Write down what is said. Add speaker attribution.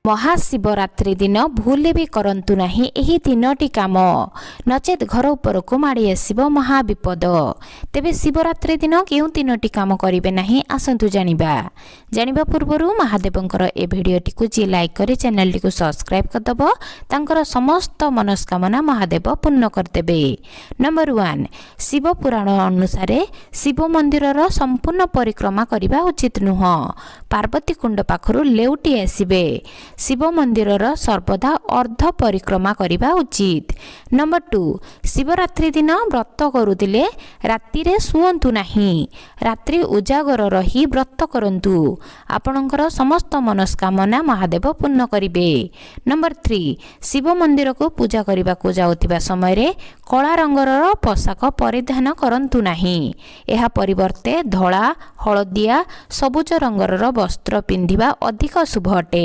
Speaker 1: ମହାଶିବରାତ୍ରି ଦିନ ଭୁଲରେ ବି କରନ୍ତୁ ନାହିଁ ଏହି ତିନୋଟି କାମ, ନଚେତ୍ ଘର ଉପରକୁ ମାଡ଼ି ଆସିବ ମହାବିପଦ। ତେବେ ଶିବରାତ୍ରି ଦିନ କେଉଁ ତିନୋଟି କାମ କରିବେ ନାହିଁ, ଆସନ୍ତୁ ଜାଣିବା। ଜାଣିବା ପୂର୍ବରୁ ମହାଦେବଙ୍କର ଏ ଭିଡ଼ିଓଟିକୁ ଯିଏ ଲାଇକ୍ କରି ଚ୍ୟାନେଲଟିକୁ ସବସ୍କ୍ରାଇବ୍ କରିଦେବ, ତାଙ୍କର ସମସ୍ତ ମନସ୍କାମନା ମହାଦେବ ପୂର୍ଣ୍ଣ କରିଦେବେ। ନମ୍ବର 1, ଶିବ ପୁରାଣ ଅନୁସାରେ ଶିବ ମନ୍ଦିରର ସମ୍ପୂର୍ଣ୍ଣ ପରିକ୍ରମା କରିବା ଉଚିତ ନୁହଁ। ପାର୍ବତୀ କୁଣ୍ଡ ପାଖରୁ ଲେଉଟି ଆସିବେ। ଶିବ ମନ୍ଦିରର ସର୍ବଦା ଅର୍ଦ୍ଧ ପରିକ୍ରମା କରିବା ଉଚିତ। ନମ୍ବର 2, ଶିବରାତ୍ରି ଦିନ ବ୍ରତ କରୁଥିଲେ ରାତିରେ ଶୁଅନ୍ତୁ ନାହିଁ। ରାତ୍ରି ଉଜାଗର ରହି ବ୍ରତ କରନ୍ତୁ, ଆପଣଙ୍କର ସମସ୍ତ ମନସ୍କାମନା ମହାଦେବ ପୂର୍ଣ୍ଣ କରିବେ। ନମ୍ବର 3, ଶିବ ମନ୍ଦିରକୁ ପୂଜା କରିବାକୁ ଯାଉଥିବା ସମୟରେ କଳା ରଙ୍ଗର ପୋଷାକ ପରିଧାନ କରନ୍ତୁ ନାହିଁ। ଏହା ପରିବର୍ତ୍ତେ ଧଳା, ହଳଦିଆ, ସବୁଜ ରଙ୍ଗର ବସ୍ତ୍ର ପିନ୍ଧିବା ଅଧିକ ଶୁଭ ଅଟେ।